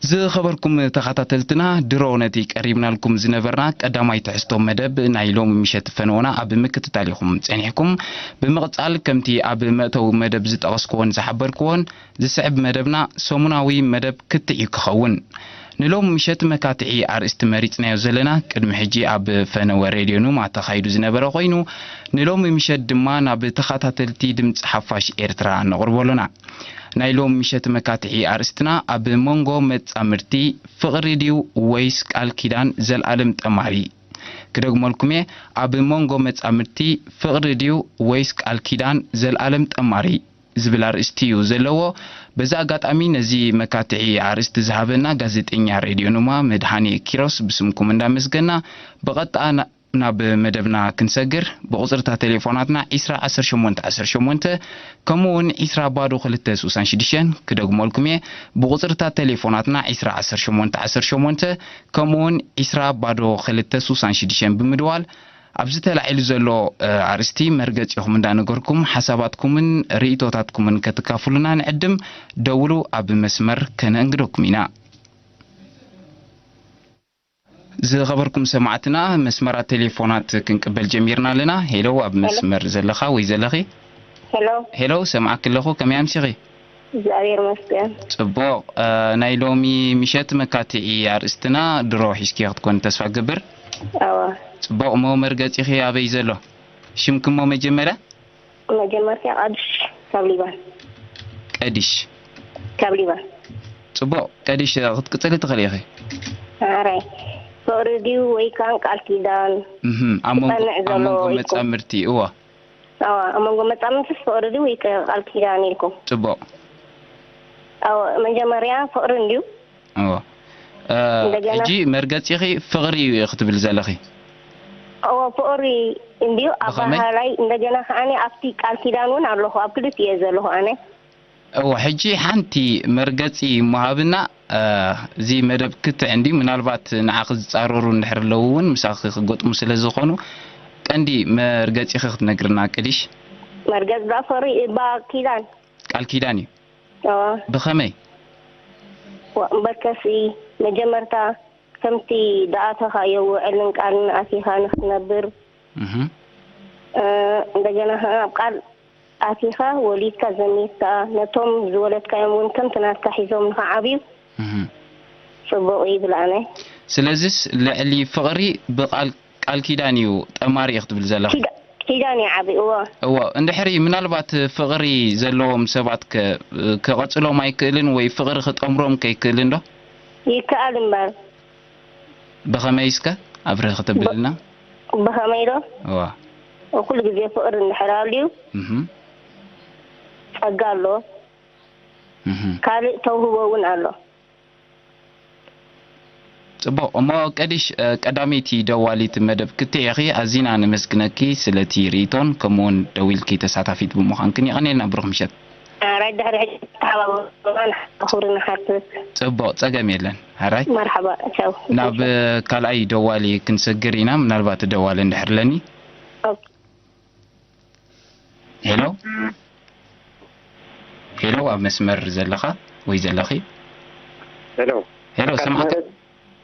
ዝኸበርኩም ተኸታተልትና፣ ድሮ ነቲ ቀሪብናልኩም ዝነበርና ቀዳማይ ትሕዝቶ መደብ ናይ ሎሚ ምሸት ፈነወና ኣብ ምክትታል ኢኹም ጸኒሕኩም። ብምቕጻል፣ ከምቲ ኣብ መእተዊ መደብ ዝጠቐስኩዎን ዝሓበርኩዎን፣ ዝስዕብ መደብና ሰሙናዊ መደብ ክትዕ እዩ ክኸውን። ንሎሚ ምሸት መካትዒ ኣርእስቲ መሪጽናዮ ዘለና፣ ቅድሚ ሕጂ ኣብ ፈነወ ሬድዮ ኑማ ተኻይዱ ዝነበረ ኮይኑ፣ ንሎሚ ምሸት ድማ ናብ ተኸታተልቲ ድምጺ ሓፋሽ ኤርትራ ነቕርቦ ኣሎና። ናይ ሎም ምሸት መካትዒ ኣርእስትና ኣብ መንጎ መጻምድቲ ፍቕሪ ድዩ ወይስ ቃል ኪዳን ዘልኣለም ጠማሪ? ክደግመልኩም እየ፣ ኣብ መንጎ መጻምድቲ ፍቕሪ ድዩ ወይስ ቃል ኪዳን ዘልኣለም ጠማሪ ዝብል ኣርእስቲ እዩ ዘለዎ። በዚ ኣጋጣሚ ነዚ መካትዒ ኣርእስቲ ዝሃበና ጋዜጠኛ ሬድዮ ኑማ መድሃኔ ኪሮስ ብስምኩም እንዳመስገና ብቐጥታ ናብ መደብና ክንሰግር፣ ብቑጽርታት ቴሌፎናትና ዒስራ ዓሰርተ ሸሞንተ ዓሰርተ ሸሞንተ፣ ከምኡ እውን ዒስራ ባዶ ክልተ ስሳን ሽዱሽተን ክደግመልኩም እየ። ብቑጽርታት ቴሌፎናትና ዒስራ ዓሰርተ ሸሞንተ ዓሰርተ ሸሞንተ፣ ከምኡ እውን ዒስራ ባዶ ክልተ ስሳን ሽዱሽተን ብምድዋል፣ ኣብዚ ተላዒሉ ዘሎ፣ እ፣ ኣርእስቲ መርገጺኹም እንዳነገርኩም፣ ሓሳባትኩምን ርእይቶታትኩምን ከተካፍሉና ንዕድም። ደውሉ፣ ኣብ መስመር ከነእንግደኩም ኢና። ዝኸበርኩም ሰማዕትና፣ መስመራት ቴሌፎናት ክንቅበል ጀሚርና ኣለና። ሄሎ፣ ኣብ ሄሎ። መስመር ዘለኻ ወይ ዘለኺ? ሄሎ። ሄሎ፣ ሰምዓኪ ኣለኹ። ከመይ ኣምሲኺ? እግዚኣብሔር ይመስገን። ጽቡቕ። እ፣ ናይ ሎሚ ምሸት መካትዒ ኣርእስትና ድሮ ሒዝኪ ክትኮኒ ተስፋ እገብር። እወ። ጽቡቕ። እሞ መርገጺኺ ኣበይ ዘሎ? ሽምኪ እሞ መጀመርያ? መጀመርታ ቀድሽ ካብ ሊባን። ቀዲሽ። ካብ ሊባን። ጽቡቕ፣ ቀዲሽ ክትቅጽሊ ትኽእሊ ኢኺ። ኣራይ፣ ፍቕሪ ድዩ ወይ ካን ቃል ኪዳን? እህም፣ ኣብ መንጎ፣ ክጸንዕ ኣብ ዘሎ መንጎ ኢልኩም። መጻምድቲ፣ እወ። ኣዋ፣ ኣብ መንጎ መጻምድትስ ፍቕሪ ድዩ ወይ ቃል ኪዳን ኢልኩም? ጽቡቕ። ኣዎ፣ መጀመርያ ፍቕሪ እንድዩ። እወ። እ፣ እንደገና ሕጂ መርገጺኺ ፍቕሪ እዩ ክትብል ዘለኺ። እወ፣ ፍቕሪ እንድዩ ብኸመይ? ኣባሃላይ። እንደገና ከዓኒ ኣብቲ ቃል ኪዳን እውን ኣለኹ፣ ኣብ ክልቲኡ እየ ዘለኹ ኣነ። እወ፣ ሕጂ ሓንቲ መርገጺ እሞ ሃብና፣ እ፣ እዚ መደብ ክትዕ እንድዩ፣ ምናልባት ንዓኺ ዝጻረሩ እንድሕር ኣለዉ እውን ምሳኺ ክገጥሙ ስለ ዝኾኑ፣ ቀንዲ መርገጺኺ ክትነግርና ቅዲሽ። መርገጽ ዳ ፍቕሪ እባ ኪዳን። ቃል ኪዳን እዩ። እወ። ብኸመይ? ዋ፣ እምበርከሲ መጀመርታ ከምቲ ዝኣተኻዮ ውዕልን ቃልን ኣቲኻ ንኽትነብር፣ እህ። እ፣ እንደገና ኸዓ ኣብ ቃል ኣቲኻ ወሊድካ ዘሚርካ፣ ነቶም ዝወለድካዮም እውን ከምቲ ናትካ ሒዞም ንኽዓብዩ እህ። ጽቡቕ እዩ ይብል ኣነ። ስለዚስ ልዕሊ ፍቕሪ ብቓል ቃል ኪዳን እዩ ጠማሪ እዩ ክትብል ዘለኺ? ኪዳ-፣ ኪዳን እዩ ዓቢ፣ እወ። እወ፣ እንድሕሪ ምናልባት ፍቕሪ ዘለዎም ሰባት ከ-፣ ክቐጽሎም ኣይክእልን ወይ ፍቕሪ ክጠምሮም ከይክእልን ዶ? ይከኣል እምበር። ብኸመይ እስከ ኣብርህ ክተብልና? ብ-፣ ብኸመይ ዶ? እወ። ኩሉ ግዜ ፍቕሪ እንድሕር ኣልዩ እህ። ጸጋ ኣሎ። እህ። ካልእ ተውህቦ እውን ኣሎ። ጽቡቕ። እሞ ቀዲሽ፣ እ፣ ቀዳመይቲ ደዋሊት መደብ ክትዕ ኢኺ። ኣዚና ነመስግነኪ ስለቲ ርእይቶን ከምኡውን ደዊልኪ ተሳታፊት ብምዃንክን። የቐንየልና። ብሩኽ ምሸት። ኣራይ፣ ድሕሪ ሕጂ ተሓባበሩና፣ ንሓ-፣ ክብሪ ንሓትት። ጽቡቕ፣ ጸገም የለን። ኣራይ። መርሓባ፣ ቻው። ናብ፣ እ፣ ካልኣይ ደዋሊ ክንሰግር ኢና። ምናልባት ደዋሊ እንድሕር ለኒ። ኦኬ። ሄሎ? ሄሎ፣ ኣብ መስመር ዘለኻ ወይ ዘለኺ? ሄሎ። ሄሎ፣ ሰማዕካ?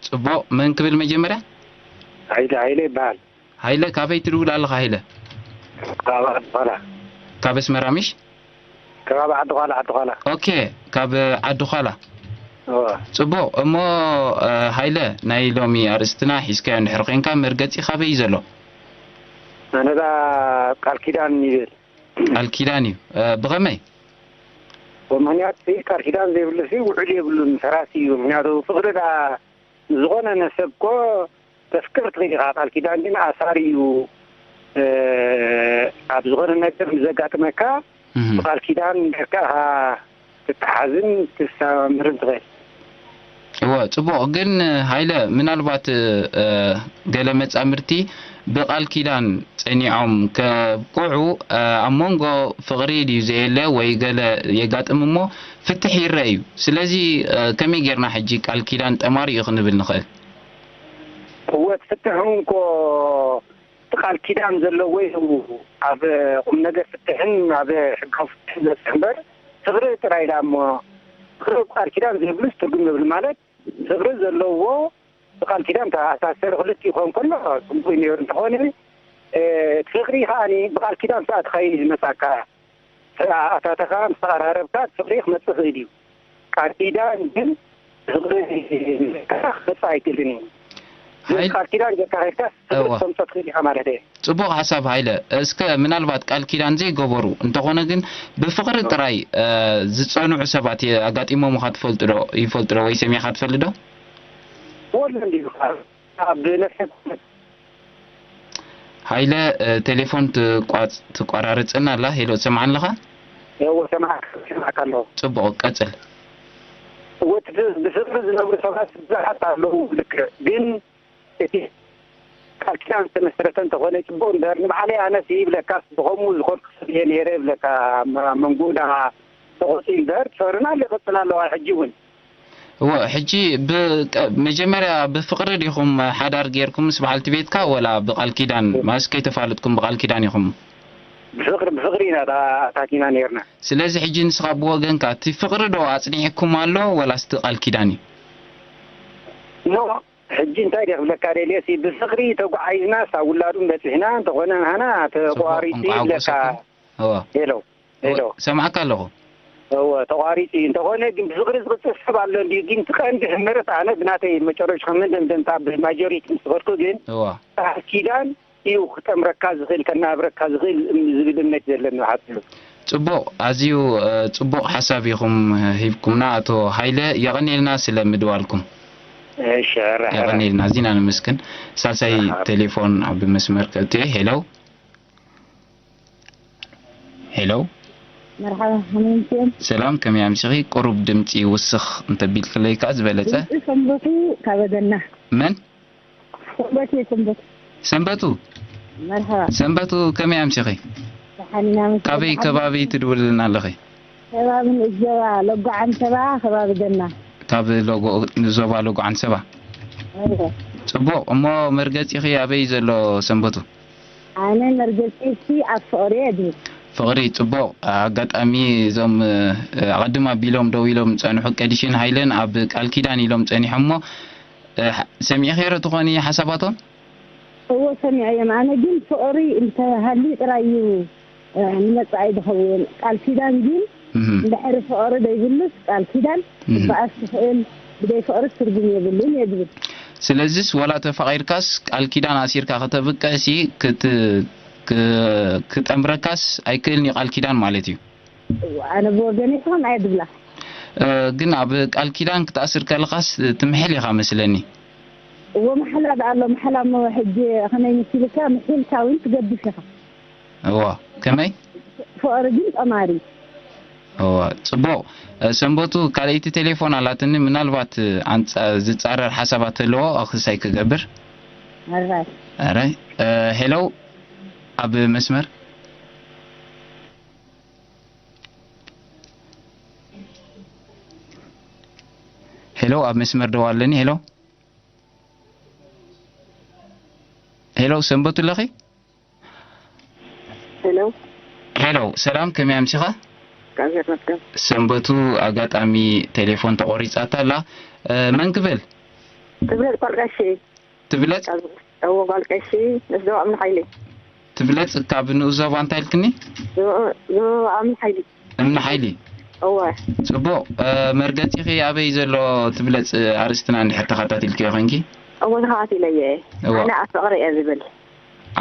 ጽቡቕ፣ መን ክብል መጀመርያ? ሃይለ፣ ሃይለ ይበሃል። ሃይለ፣ ካበይ ትድውል ኣለኻ ሃይለ? ካብ ዓዲ ዃላ። ካብ ኣስመራ ምሽ? ከባቢ ዓዲ ዃላ፣ ዓዲ ዃላ። ኦኬ፣ ካብ ዓዲ ዃላ። እወ። ጽቡቕ፣ እሞ፣ እ፣ ሃይለ፣ ናይ ሎሚ ኣርእስትና ሒዝካዮ እንድሕር ዄንካ መርገጺ ካበይ እዩ ዘሎ? ኣነ ዳ ቃል ኪዳን ይብል። ቃል ኪዳን እዩ። እ፣ ብኸመይ? ብምኽንያት ቃል ኪዳን ዘይብሉ ሲ ውዕል የብሉን፣ ሰራሲ እዩ። ምኽንያቱ ፍቕሪ ደኣ ንዝኾነ ሰብ እኮ ተፍቅር ትኽእል ኢኻ። ቃል ኪዳን ግን ኣሳሪ እዩ። እ፣ ኣብ ዝኾነ ነገር ምስ ዘጋጥመካ እህ። ብቃል ኪዳን ጌርካ ኢኻ ክትሓዝን ክትሰማምርን ትኽእል። እወ፣ ጽቡቕ። ግን ሃይለ፣ ምናልባት፣ እ፣ ገለ መጻምድቲ ብቃል ኪዳን ጸኒዖም ከብቅዑ፣ እ፣ ኣብ መንጎ ፍቕሪ ድዩ ዘየለ ወይ ገለ የጋጥም እሞ ፍትሕ ይረአ እዩ። ስለዚ፣ እ፣ ከመይ ጌርና ሕጂ ቃል ኪዳን ጠማሪ እዩ ክንብል ንኽእል? እወ፣ እቲ ፍትሕ እውን እኮ እቲ ቃል ኪዳን ዘለዎ እዩ ኣብ ቁም ነገር ፍትሕን ኣብ ሕጋዊ ፍትሕን ዘብጽሕ እምበር፣ ፍቕሪ ጥራይ ደኣ እሞ፣ ፍቕሪ ቃል ኪዳን ዘይብሉስ ትርጉም የብሉ። ማለት ፍቕሪ ዘለዎ ብቃል ኪዳን ተኣሳሰር ክልቲኡ ክኾን ከሎ ጽቡቕ እዩ ነይሩ። እንተኾነ፣ እ፣ እቲ ፍቕሪ ከኣኒ ብቃል ኪዳን ምስ ኣተኻዮ እዩ ዝመጻካ። ምስ ኣታተኻ፣ ምስ ተቐራረብካ፣ እቲ ፍቕሪ ክመጽእ ይኽእል እዩ። ቃል ኪዳን ግን ፍቕሪ ክመጽእ ኣይክእልን እዩ። ሓይል ቃል ኪዳን ጌርካ ከይድካ ፍቕሪ እዋ። ክተምጽኦ ትኽእል ኢኻ ማለት እየ። ጽቡቕ ሓሳብ ሃይለ። እስከ ምናልባት ቃል ኪዳን ዘይገበሩ እንተኾነ ግን ብፍቕሪ ጥራይ፣ እ፣ ዝጸንሑ ሰባት የ-፣ ኣጋጢሞምኻ ትፈልጡ ዶ? ይፈልጡ ዶ ወይ ሰሚዕኻ ትፈልጥ ዶ? ወሎ እንዲሁ ኣብ ነፍሰ ሃይለ፣ እ፣ ቴሌፎን ትቋጽ-፣ ትቋራርጽና ኣላ። ሄሎ፣ ትሰምዓኒ ኣለኻ? እወ፣ ሰማዕካ፣ ሰማዕካ ኣለኹ። ጽቡቕ፣ ቀጽል። እወ፣ እቲ ብፍቕሪ ዝነብሩ ሰባት ብዙሓት ኣለዉ። ልክዕ፣ ግን እቲ ቃል ኪዳን ዝተመስረተ እንተኾነ ጽቡቕ እምበር፣ ንባዕለይ ኣነስ ይብለካስ ብኸምኡ ዝኾንኩ ሰብ እየ ነይረ ይብለካ፣ መ-፣ መንጎኡ ደኣ ተቖጺ እምበር፣ ፍቕርና ኣሎ ይቕጽል ኣለዋ ሕጂ እውን። እወ፣ ሕጂ ብ-፣ ቀ-፣ መጀመርያ ብፍቕሪ ዲኹም ሓዳር ጌርኩም ምስ በዓልቲ ቤትካ ወላ ብቃል ኪዳን? ማለት ከይተፋለጥኩም ብቃል ኪዳን ኢኹም? ብፍቕሪ፣ ብፍቕሪ ኢና ታ-፣ ኣታቲና ነይርና። ስለዚ ሕጂ ንስኻ ብወገንካ እቲ ፍቕሪ ዶ ኣጽኒዕኩም ኣሎ ወላስ እቲ ቃል ኪዳን እዩ? ኖ፣ ሕጂ እንታይ ድየ ክብለካ ደልየ፣ ሲ ብፍቕሪ ተጓዒዝናስ ኣብ ውላዱ በጺሕና፣ እንተኾነ ንሃና ተቋሪጹ እንቋዕ ይብለካ። ጎሰኩም። እወ። ሄሎ፣ እወ፣ ሄሎ። ሰማዕካ ኣለኹ። እወ፣ ተቋሪጹ እዩ። እንተኾነ ግን ብፍቕሪ ዝቕጽል ሰብ ኣሎ እንድዩ። ግን እቲ ቀንዲ ሕመረት ኣነ ብናተይ መጨረሻ ከም መደምደምታ ብማጆሪቲ ምስ ከድኩ ግን እወ። ቃል ኪዳን እዩ ክጠምረካ ዝኽእል፣ ከናብረካ ዝኽእል ዝብል እምነት ዘለኒ ብሓጺሩ። ጽቡቕ፣ ኣዝዩ፣ እ፣ ጽቡቕ ሓሳብ ኢኹም ሂብኩምና ኣቶ ሃይለ፣ የቐንየልና ስለ ምድዋልኩም። እሺ፣ ራህ፣ ራህ። የቐንየልና፣ ኣዚና ነመስግን። ሳልሳይ ራህ። ቴሌፎን ኣብ መስመር ከእትዮ። ሄሎ። ሄሎ። መርሓባ፣ ከመይ ኣምስዮም? ሰላም፣ ከመይ ኣምሲኺ? ቁሩብ ድምጺ ውስኽ እንተቢልክለይ ከኣ ዝበለጸ። ድምጺ ሰንበቱ ካብ ኣገና። መን? ሰንበት እየ፣ ሰንበት። ሰንበቱ? መርሓባ። ሰንበቱ፣ ከመይ ኣምሲኺ? ደሓን ኢና፣ መስገን ካበይ ደሓን። ከባቢ ትድውልልና ኣለኺ? ከባቢ ንኡስ ዞባ ሎጎ ዓንሰባ፣ ከባቢ ገና። ካብ ሎጎ-፣ ዞባ ሎጎ ዓንሰባ? እወ። ጽቡቕ። እሞ መርገጺኺ ኣበይ ዘሎ ሰንበቱ? ኣነ መርገጺ ኣብ ፍቕሪ እየ ድብል። ፍቕሪ፣ ጽቡቕ። ኣጋጣሚ እዞም፣ እ፣ ኣቐድም ኣቢሎም ደው ኢሎም ዝጸንሑ ቀዲሽን ሃይለን ኣብ ቃል ኪዳን ኢሎም ጸኒሖም እሞ፣ እ፣ ሓ-፣ ሰሚዕኽዮ ዶ ትኾኒ ሓሳባቶም? እወ፣ ሰሚዐዮም። ኣነ ግን ፍቕሪ እንተሃልዩ ጥራይ እዩ፣ እ፣ ንመጻኢ ዝኸውን። ቃል ኪዳን ግን እህ። እንድሕሪ ፍቕሪ ዘይብሉስ ቃል ኪዳን እህ። ክበኣስ ይኽእል፣ ብዘይ ፍቕሪ ትርጉም የብሉን እየ ዝብል። ስለዚስ ዋላ ተፋቒርካስ ቃል ኪዳን ኣሲርካ ከተብቅዕሲ ክት-፣ ክ-፣ ክጠምረካስ ኣይክእልን እዩ ቃል ኪዳን ማለት እዩ። እወ፣ ኣነ ብወገነይ ከምኡ እየ ዝብላ። እ፣ ግን ኣብ ቃል ኪዳን ክትኣስር ከለኻስ ትምሕል ኢኻ መስለኒ። እወ፣ ማሕላ ደኣ ኣሎ። ማሕላ እሞ ሕጂ ከመይ መሲልካ፣ ምሒልካ እውን ትገድፍ ኢኻ። እወ፣ ከመይ? ፍቕሪ ግን ጠማሪ። እወ፣ ጽቡቕ። እ፣ ሰንበቱ፣ ካልኣይቲ ቴሌፎን ኣላትኒ። ምናልባት፣ እ፣ ኣንጻ-፣ ዝጻረር ሓሳባት ተለዎ፣ ኣኽሳይ ክገብር። ኣራይ። ኣራይ። እ፣ ሄሎ፣ ኣብ መስመር። ሄሎ፣ ኣብ መስመር ደው ኣለኒ። ሄሎ፣ ሄሎ፣ ሰንበቱ ኣለኺ? ሄሎ። ሄሎ፣ ሰላም፣ ከመይ ኣምሲኻ? እግዚኣብሔር ይመስገን። ሰንበቱ፣ ኣጋጣሚ ቴሌፎን ተቖሪጻታ ኣላ። እ፣ መን ክብል? ትብለጽ ጓል ቀሺ። ትብለጽ? ካብ፣ እዎ፣ ጓል ቀሺ፣ ምስ ዞባ እምኒ ሓይሊ። ትብለጽ፣ ካብ ንኡስ ዞባ እንታይ ኢልክኒ? ዞ-፣ ዞባ እምኒ ሓይሊ። እምኒ ሓይሊ። እወ። ጽቡቕ። እ፣ መርገጺኺ ኣበይ ዘሎ ትብለጽ ኣርእስትና እንድሕር ተኸታቲልክዮ ኮንኪ? እወ፣ ተኸታቲለየ። እወ። ኣነ ኣብ ፍቕሪ እየ ዝብል።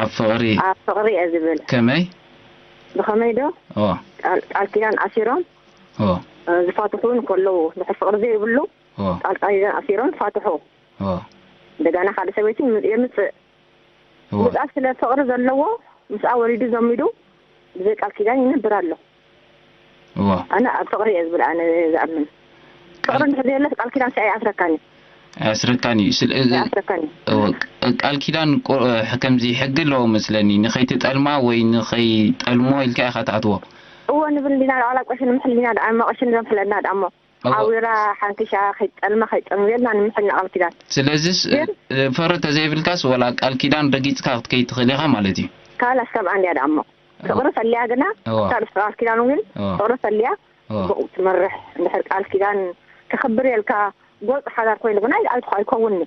ኣብ ፍቕሪ። ኣብ ፍቕሪ እየ ዝብል። ከመይ? ብኸመይ ዶ? እወ። ቃል፣ ቃል ኪዳን ኣሲሮም፣ እወ። እ፣ ዝፋትሑ እንከለዉ፣ ድሕሪ ፍቕሪ ዘይብሉ፣ እወ። ቃል ኪዳን ኣሲሮም ፋትሑ። እወ። እንደገና ካልእ ሰበይቲ የምጽእ። እወ። ምስኣ ስለ ፍቕሪ ዘለዎ፣ ምስኣ ወሊዱ ዘሚዱ ብዘይ ቃል ኪዳን ይነብር ኣሎ። እወ። ኣነ ኣብ ፍቕሪ እየ ዝብል፣ ኣነ ዝኣምን። ፍቕሪ ቃል እንድሕር ዘየለስ ቃል ኪዳን ስኣ ኣይኣስረካን እዩ። ኣይኣስረካን እዩ። ስለ-፣ ኣይኣስረካን እዩ። እወ፣ ቃል ኪዳን ቆ-፣ ከምዚ ሕጊ ኣለዎ መስለኒ። ንኸይትጠልማ ወይ ንኸይጠልሞ ኢልካ ኢኻ ትኣትዎ። እወ ንብል እንዲና፣ ዋላ ቀሺ ንምሕል እንዲና ደኣ፣ እሞ ቀሺ ንዘምሕለና ደኣ እሞ። እወ። ኣዊራ ሓንኪሻ ከይትጠልማ ከይትጠልሙ ኢልና ንምሕል ኢና ቃል ኪዳን። ስለዚስ፣ ግን እ፣ ፍቕሪ ተዘይብልካስ ዋላ ቃል ኪዳን ረጊጽካ ክትከይድ ትኽእል ኢኻ ማለት እዩ። ካላስ ከምኣ እንድያ ደኣ እሞ። እወ። ፍቕሪ ፈሊያ ግና፣ እወ። ካልእ ቃል ኪዳን እውን እወ። ፍቕሪ ፈሊያ፣ ጽቡቕ ትመርሕ እንድሕር ቃል ኪዳን ከኽብር የልካ ጎልጽ ሓዳር ኮይኑ ግን ኣይ ኣይኮ ኣይኮውንኒ።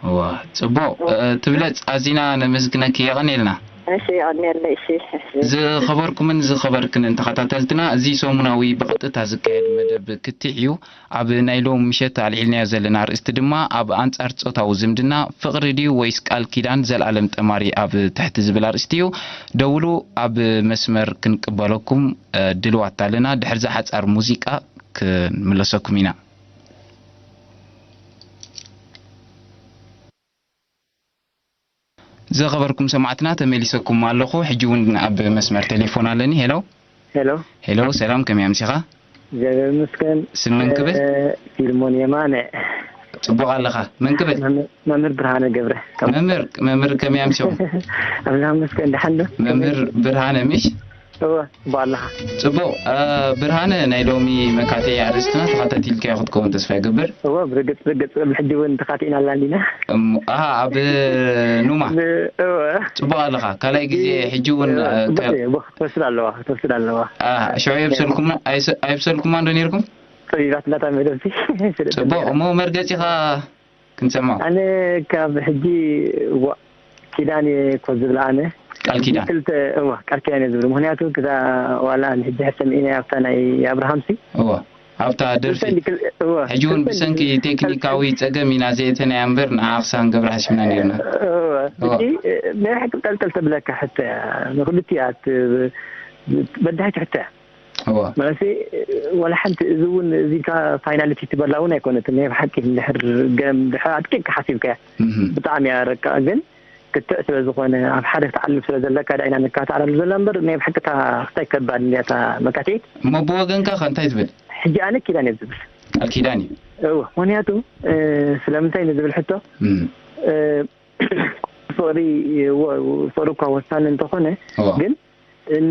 እዋ ጽቡቕ ትብለጽ ኣዚና ነመስግነኪ የቐንየልና። እሺ የቐንየለይ። እሺ እሺ ዝኸበርኩምን ዝኸበርክንን ተኸታተልትና እዚ ሰሙናዊ ብቐጥታ ዝካየድ መደብ ክትዕ እዩ። ኣብ ናይ ሎም ምሸት ኣልዒልናዮ ዘለና ኣርእስቲ ድማ ኣብ ኣንጻር ጾታዊ ዝምድና ፍቕሪ ድዩ ወይስ ቃል ኪዳን ዘልኣለም ጠማሪ ኣብ ትሕቲ ዝብል ኣርእስቲ እዩ። ደውሉ ኣብ መስመር ክንቅበለኩም ድልዋት ኣለና። ድሕሪ ዝሓጻር ሙዚቃ ክንምለሰኩም ኢና። ዝኸበርኩም ሰማዕትና ተመሊሰኩም ኣለኹ። ሕጂ እውን ኣብ መስመር ቴሌፎን ኣለኒ። ሄሎ ሄሎ ሄሎ፣ ሰላም ከመይ ኣምሲኻ? እግዚኣብሔር ይመስገን። ስም መን ክብል? ፊልሞን የማነ። ጽቡቕ ኣለኻ። መን ክብል? መምህር ብርሃነ ገብረ። መምህር መምህር ከመይ ኣምሲኹም? ኣምላኽ ይመስገን። ደሓን ዶ? መምህር ብርሃነ ምሽ? እወ እባ ኣለኻ። ጽቡቕ። ብርሃነ፣ ናይ ሎሚ መካተይ ኣርእስትና ተኸታቲልካዮ ክትከውን ተስፋ ይገብር። እወ ብርግጽ ብርግጽ ብሕጂ እውን ተኻቲእና ኣላ እንዲና። ኣሃ ኣብ ኑማ እወ ጽቡቕ ኣለኻ። ካልኣይ ግዜ ሕጂ እውን ክትወስድ ኣለዋ ክትወስድ ኣለዋ። ሽዑ የብሰልኩማ ኣይብሰልኩማ እንዶ ነርኩም? ጠቢባት እናታ መደብሲ ጽቡቕ። እሞ መርገጺኻ ክንሰምዖ። ኣነ ካብ ሕጂ ዋ ኪዳን እየ እኮ ዝብል ኣነ። ቃል ኪዳን። ክልተ እዋ ቃል ኪዳን እየ ዝብል። ምክንያቱ ክዛ ዋላ ንሕጂ ሕሰም ኢና ኣብታ ናይ ኣብርሃም ሲ። እዋ ኣብታ ደርፊ። ብሰንኪ ክል- እዋ ሕጂ እውን ብሰንኪ ቴክኒካዊ ጸገም ኢና ዘየተናያ እምበር ንዓ ክሳን ገብረ ሓሲብና ነርና። እዋ እዋ። ሕጂ ናይ ብሓቂ ጠልጠል ተብለካ ሕቶ እያ። ንክልቲኣ ት- በዳሂት ሕቶ እያ። እዋ ማለት ዋላ ሓንቲ እዚ እውን እዚ ኢልካ ፋይናሊቲ ትበላ እውን ኣይኮነትን። ናይ ብሓቂ እንድሕር ገም ድሕር ኣድቂቅካ ሓሲብካያ እህ። ብጣዕሚ እያ ረቃ ግን ክትዕ ስለ ዝኾነ ኣብ ሓደ ክትዓልብ ስለ ዘለካ ዳ ኢና ንከታተዓላሉ ዘለና እምበር ናይ ብሓቂ እታ ክስታይ ከባድ እንድያ እታ መካትዒት። እሞ ብወገንካ ከ እንታይ ትብል? ሕጂ ኣነ ኪዳን እየ ዝብል። ቃል ኪዳን እዩ። እወ ምክንያቱ እ፣ ስለምንታይ ንዝብል ሕቶ እም። እ፣ ፍቕሪ እወ፣ ፍቕሪ እኳ ወሳኒ እንተኾነ እዋ ግን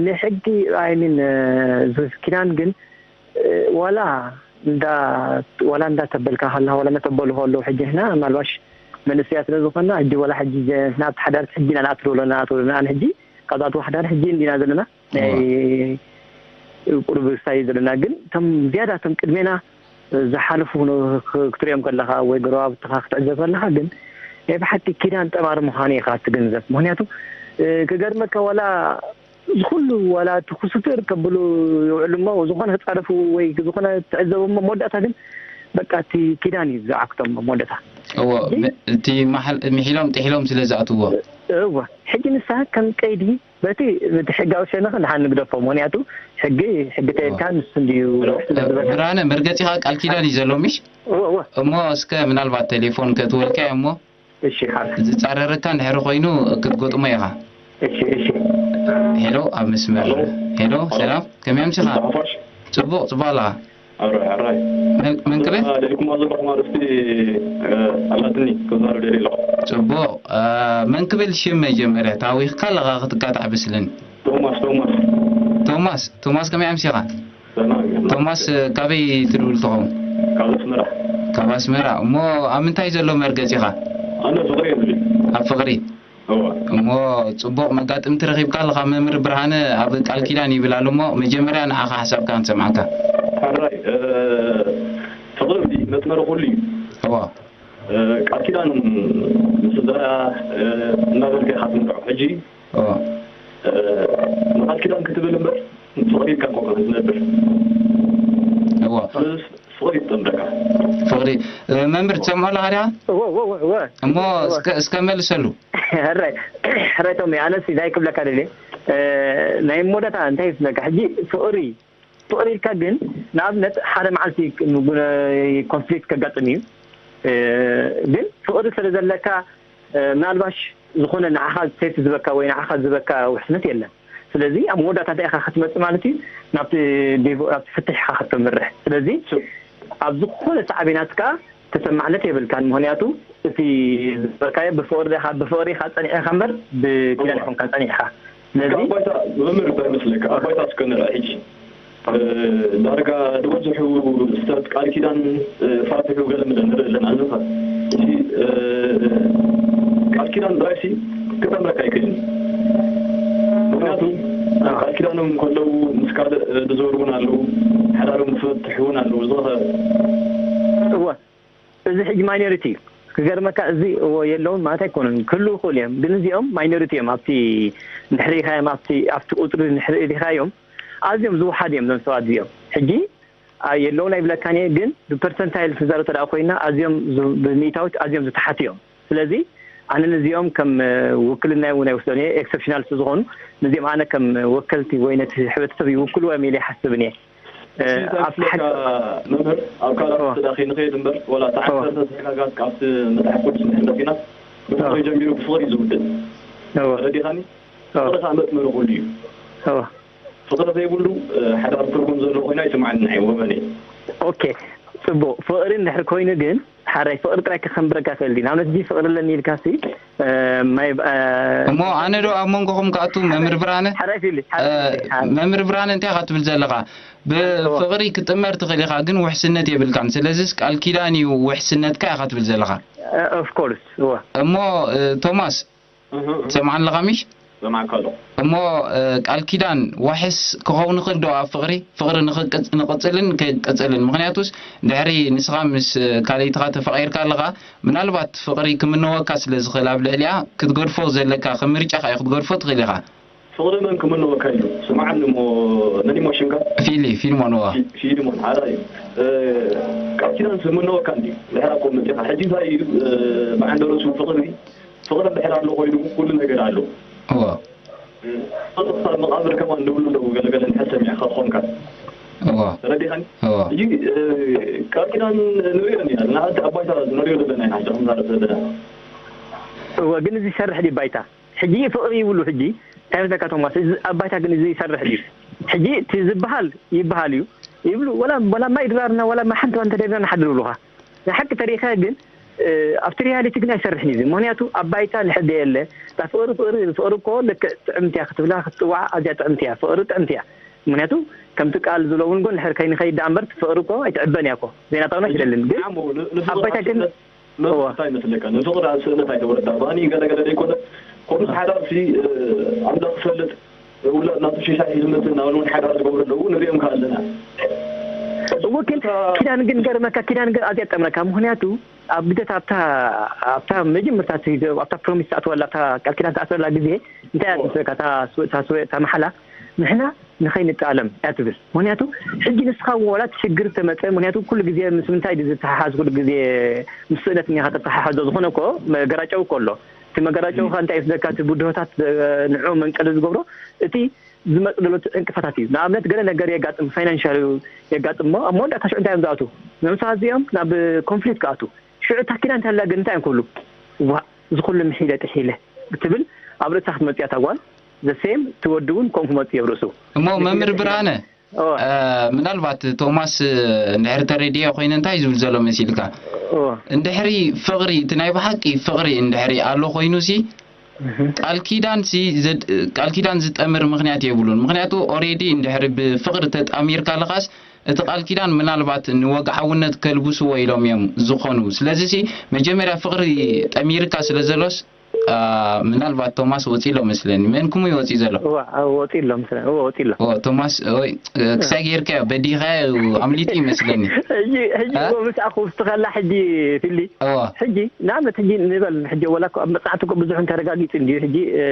ንሕጊ ኣይሚን ኪዳን ግን ዋላ እንዳ ዋላ እንዳተበልካ ከለኻ ዋላ እንዳተበሉ ከለዉ ሕጂ ንሕና ምናልባሽ መንእሰያት ስለ ዝኾንና ሕጂ ዋላ ሕጂ ንሕና ኣብቲ ሓዳር ሕጂ ኢና ንኣትው ኣለና ንኣትው ኣለና ኣነ ሕጂ ካብዛ ኣትዋ ሓዳር ሕጂ እንዲና ዘለና ናይ ቁሩብ ክሳይ ዘለና ግን እቶም ዝያዳ እቶም ቅድሜና ዝሓለፉ ክትሪኦም ከለኻ ወይ ጎረባብትኻ ክትዕዘብ ከለኻ ግን ናይ ብሓቂ ኪዳን ጠማሪ ምዃኑ ኢኻ ትግንዘብ። ምኽንያቱ ክገርመካ ዋላ ዝኹሉ ዋላ እቲ ክሱትር ከብሉ ይውዕሉ እሞ ዝኾነ ክጻረፉ ወይ ዝኾነ ትዕዘቡ እሞ መወዳእታ ግን በቃ እቲ ኪዳን እዩ ዝዓክቶም መወዳእታ። እዎ እቲ ምሒሎም ጥሒሎም ስለ ዝኣትዎ። እዎ ሕጂ ንሳ ከም ቀይዲ በቲ እቲ ሕጋዊ ሸነኽ ንሓ ንግደፎ ምኽንያቱ ሕጊ ሕጊ ተየልካ ንሱ እንድዩ ስለ ዝበልካ ብርሃነ መርገጺኻ ቃል ኪዳን እዩ ዘሎ ምሽ እሞ እስከ ምናልባት ቴሌፎን ከትወልካ እሞ ዝጻረረካ እንድሕሪ ኮይኑ ክትገጥሞ ኢኻ። ሄሎ ኣብ መስመር ሄሎ ሰላም ከመይ ኣምሲኻ? ጽቡቕ ጽቡቕ ኣለኻ። ኣራይ ኣራይ መን ክብል? ደሊኩም ኣለኹም ኣርእስቲ ኣላትኒ ክዛረብ ደሊ ኣለኹ። ጽቡቕ መን ክብል ሽም መጀመርያ ታዊኽካ ኣለኻ ክትጋጣዕ ብስልን። ቶማስ ቶማስ ቶማስ ቶማስ ከመይ ኣምሲኻ? ሰላም ቶማስ ካበይ ትድውል ትኸውን? ካብ ኣስመራ ካብ ኣስመራ እሞ ኣብ ምንታይ ዘሎ መርገጺኻ? ኣነ ፍቕሪ የብሉይ ኣብ ፍቕሪ እሞ ጽቡቕ መጋጥምቲ ረኺብካ ኣለኻ። መምህር ብርሃነ ኣብ ቃል ኪዳን ይብል ኣሎ እሞ መጀመርያ ንዓኻ ሓሳብካ ክንሰምዓካ። ሕራይ ፍቕሪ መስመር ኩሉ እዩ። እዋ ቃል ኪዳን ምስ ዘርኣ እናበልካ ኢኻ ትምርዖ። ሕጂ እዋ ንቃል ኪዳን ክትብል እምበር ፍቕሪ ኢልካ ኮንካ ክትነብር እዋ ፍቕሪ ትጠምደካ። ፍቕሪ መምህር ትሰምዖ ኣለኻ ዲኻ? እወ እወ እወ እወ እሞ እስከ እስከ መልሰሉ። ሕራይ ሕራይ ቶሚ ኣነስ እንታይ ክብለካ ደልየ ናይ መወዳእታ እንታይ ይመስለካ ሕጂ ፍቕሪ ፍቕሪ ኢልካ ግን ንኣብነት ሓደ መዓልቲ ኮንፍሊክት ከጋጥም እዩ ግን ፍቕሪ ስለ ዘለካ ምናልባሽ ዝኾነ ንዓኻ ሴፍ ዝበካ ወይ ንዓኻ ዝበካ ውሕስነት የለን ስለዚ ኣብ መወዳእታ እንታይ ኢኻ ክትመጽእ ማለት እዩ ናብቲ ናብቲ ፍትሕ ኢኻ ከተምርሕ ስለዚ ኣብ ዝኾነ ሳዕቤናት ከኣ ተሰማዕነት የብልካን ምኽንያቱ እቲ ዝበልካዮ ብፍቕሪ ኢኻ ብፍቕሪ ኢኻ ጸኒዕኻ እምበር ብኪዳን ኣይኮንካን ጸኒዕኻ ስለዚ ካብ ባይታ መምህር እንታይ መስለካ ኣብ ባይታ እስከ ንርኣ ሕጂ ዳርጋ ዝበዝሑ ሰብ ቃል ኪዳን ፋትሑ ገለ ምለ ንርኢ ኣለና ንኸ እዚ ቃል ኪዳን ጥራይሲ ክጠምረካ ኣይክእልን ምክንያቱ ቃል ኪዳኖም ከለዉ ምስ ካልእ ዝዞሩ እውን ኣለዉ ይኸውን ኣለዉ ዝኸ እወ፣ እዚ ሕጂ ማይኖሪቲ እዩ። ክገርመካ፣ እዚ እዎ የለውን ማለት ኣይኮነን፣ ክህልዉ ይኽእሉ እዮም። ግን እዚኦም ማይኖሪቲ እዮም። ኣብቲ እንድሕር ሪኢኻዮም፣ ኣብቲ ኣብቲ ቁፅሪ እንድሕር ሪኢኻዮም፣ ኣዝዮም ዝወሓዱ እዮም እዞም ሰባት እዚኦም። ሕጂ የለውን ኣይብለካን እየ፣ ግን ብፐርሰንታይል ትዛረብ ተደኣ ኮይና፣ ኣዝዮም ዝ- ብሚእታዊት ኣዝዮም ዝተሓቱ እዮም። ስለዚ ኣነ ነዚኦም ከም ውክልናይ እውን ኣይወስዶን እየ፣ ኤክሰፕሽናል ስለዝኾኑ፣ ነዚኦም ኣነ ከም ወከልቲ ወይ ነቲ ሕብረተሰብ ይውክልዎ እዮም ኢለ ይሓስብን እየ። ኣብቲ ሕጂ መምህር ኣብ ካልእ ኣርእስቲ ዳኺ ንኸይድ እምበር፣ ወላ ተዓሰርተ ዘካጋት ካብቲ መጽሓፍ ቅዱስ ንሕንበብ ኢና። ብፍቕሪ ጀሚሩ ብፍቕሪ እዩ ዝውድእ። ተረዲኻኒ? ፍቕሪ ከኣ መጥመሪ ኩሉ እዩ። ፍቕሪ ዘይብሉ ሓዳር ትርጉም ዘለዎ ኮይኑ ኣይስምዓንን እዩ ወገነይ። ኦኬ፣ ጽቡቕ። ፍቕሪ እንድሕር ኮይኑ ግን ሓራይ ፍቕሪ ጥራይ ከኸንብረካ ክእል ድዩ? ንኣብነት እዚ ፍቕሪ ኣለኒ ኢልካ ሲ ማይ እሞ ኣነ ዶ ኣብ መንጎኹም ክኣቱ? መምህር ብርሃነ፣ ሓራይ ፊሊ ሓራይ ፊሊ፣ ሓራይ። መምህር ብርሃነ እንታይ ኢኻ ትብል ዘለኻ? ብፍቕሪ ክትጥመር ትኽእል ኢኻ፣ ግን ውሕስነት የብልካን። ስለዚስ ቃል ኪዳን እዩ ውሕስነትካ ኢኻ ትብል ዘለኻ። ኦፍ ኮርስ እወ። እሞ እ፣ ቶማስ ትሰምዓኒ ኣለኻ ምሽ? ሰማዕካ ኣለኹ። እሞ እ፣ ቃል ኪዳን ዋሕስ ክኸውን ይኽእል ዶ ኣብ ፍቕሪ? ፍቕሪ ንኽቅጽ- ንቕጽልን ከይቅጽልን። ምኽንያቱስ ድሕሪ ንስኻ ምስ እ፣ ካልኣይትኻ ተፈቒርካ ኣለኻ፣ ምናልባት ፍቕሪ ክምነወካ ስለ ዝኽእል ኣብ ልዕሊኣ ክትገድፎ ዘለካ ከም ምርጫኻ እዩ ክትገድፎ ትኽእል ኢኻ። ፍቕሪ መን ክምነወካ ኢሉ? ስምዓኒ እሞ መን እሞ ሽምካ? ፊሊ ፊልሞን። እዋ። ፊ- ፊልሞን ሓራ እዩ። እ፣ ቃል ኪዳን ዝምነወካ እንዲ ድሕራ እኮ መፂኻ። ሕጂ እንታይ እዩ እ፣ ብዓንደረሱ ፍቕሪ ፍቕሪ እንድሕር ኣሎ ኮይኑ ኩሉ ነገር ኣሎ። እዋ። እ፣ ፍቕሪ ክሳብ መቓብር ከማን ንብሉ ኣለዉ ገለገለ እንድሕር ሰሚዕካ ክኾንካ። እዋ። ተረዲኻኒ? እዋ። ሕጂ እ፣ ቃል ኪዳን ንሪኦ ኢና ንዓዲ ኣብ ባይታ ንሪኦ ዘለና ኢና ሕጂ ክንዛረብ ዘለና። እወ፣ ግን እዚ ይሰርሕ ድዩ ባይታ? ሕጂ ፍቕሪ ይብሉ። ሕጂ እንታይ መስለካ ቶማስ፣ እዚ ኣብ ባይታ ግን እዚ ይሰርሕ ድዩ? ሕጂ እቲ ዝበሃል ይበሃል እዩ ይብሉ። ወላ ወላ ማይ ድራርና ወላ ማይ ሓንቲ እንተደርና ንሓድር ይብሉኻ። ናይ ሓቂ ተሪኸ ግን እ፣ ኣብቲ ሪያሊቲ ግን ኣይሰርሕን እዩ እዚ። ምክንያቱ ኣብ ባይታ ንሕደ የለ። እታ ፍቕሪ ፍቕሪ ፍቕሪ እኮ ልክዕ ጥዕምቲ እያ ክትብላ ክትፅዋዓ ኣዝያ ጥዕምቲ እያ። ፍቕሪ ጥዕምቲ እያ። ምክንያቱ ከምቲ ቃል ዝብሎ እውን ጎን ድሕር ከይንኸይድ ደኣ እምበር ፍቕሪ እኮ ኣይትዕበን እያ እኮ። ዘይናታውና ኣይትደልን። ግን ኣብ ባይታ ግን መብዛሕትኡ እንታይ ይመስለካ? ንፍቕሪ ኣብ ስእነት ኣይተወለዳ። ባኒ ገለ ገለ ዘይኮነ፣ ኮምስ ሓዳር ሲ፣ እ፣ ኣምላኽ ዝፈልጥ፣ ውላድ ናቱ ሽሻይ ሒዙ መጽእ እናበሉ እውን ሓዳር ዝገብሩ ኣለዉ፣ ንሪኦም ከኣ ኣለና። እዎ፣ ግን ኪዳን ግን ገርመካ፣ ኪዳን ግን ኣዝያ ጠምረካ። ምኽንያቱ ኣብ ግደት ኣብታ ኣብታ መጀመርታ እቲ ኣብታ ፕሮሚስ ትኣትወላ ኣብታ ቃል ኪዳን ትኣስረላ ግዜ እንታይ እያ ትመስለካ? እታ ስወ- እታ ስወ- እታ መሓላ ንሕና ንኸይንጣለም እያ ትብል። ምኽንያቱ ሕጂ ንስኻ እውን ዋላ እቲ ሽግር ተመፀ፣ ምኽንያቱ ኩሉ ግዜ ምስ ምንታይ ድዩ ዝተሓሓዝ? ኩሉ ግዜ ምስ ስእነት እኒኻ ተተሓሓዞ። ዝኾነ እኮ መገራጨዊ እኮ ኣሎ። እቲ መገራጨዊ ከ እንታይ እዩ ዝብለካ? እቲ ብድሆታት ንዕኡ መንቀሊ ዝገብሮ እቲ ዝመፅ ዘሎ እቲ ዕንቅፋታት እዩ። ንኣብነት ገለ ነገር የጋጥም፣ ፋይናንሻል የጋጥም እሞ ኣብ መወዳእታ ሽዑ እንታይ እዮም ዝኣትዉ? ነምሳ እዚኦም ናብ ኮንፍሊክት ክኣትዉ። ሽዑ እታ ኪዳን እንተላ ግን እንታይ እዮም ክብሉ? ዋ፣ እዚ ኩሉ ምሒለ ጥሒለ ትብል ኣብ ርእሳ ክትመፅእ እያ እታ ጓል። ዘሴም እቲ ወዲ እውን ከምኡ ክመፅእ እዩ ኣብ ርእሱ። እሞ መምህር ብርሃነ፣ እ፣ ምናልባት ቶማስ እንድሕሪ ተረዲኦ ኮይነ እንታይ ዝብል ዘሎ መሲልካ? እንድሕሪ ፍቕሪ፣ እቲ ናይ ብሓቂ ፍቕሪ እንድሕሪ ኣሎ ኮይኑሲ፣ ቃል ኪዳን ሲ ዘድ- ቃል ኪዳን ዝጠምር ምኽንያት የብሉን። ምኽንያቱ ኦሬዲ እንድሕሪ ብፍቕሪ ተጣሚርካ ኣለኻስ እቲ ቃል ኪዳን ምናልባት ንወግዓውነት ከልብስዎ ኢሎም እዮም ዝኾኑ። ስለዚ ሲ መጀመርያ ፍቕሪ ጠሚርካ ስለ ዘሎስ፣ አ፣ ምናልባት ቶማስ ወፂ ኣሎ መስለኒ። መንኩሙ ይወፂ ዘሎ። እዋ፣ እዋ፣ ወፂ ኣሎ መስለኒ። እዋ፣ ወፂ ኣሎ። ኦ፣ ቶማስ፣ ኦይ፣ እ፣ ክሳይ ጌርካዮ፣ በዲኻዮ፣ ኣምሊጡ ይመስለኒ። ሕጂ፣ ሕጂ እ? እኮ ምስ ኣኹ ውስጥኸላ ሕጂ ፊሊ። እዋ። ሕጂ፣ ንኣብነት ሕጂ ንበል፣ ሕጂ ወላ እኮ ኣብ መጽናዕቲ እኮ ብዙሕ እንተረጋጊጹ እንድዩ። ሕጂ፣ እ፣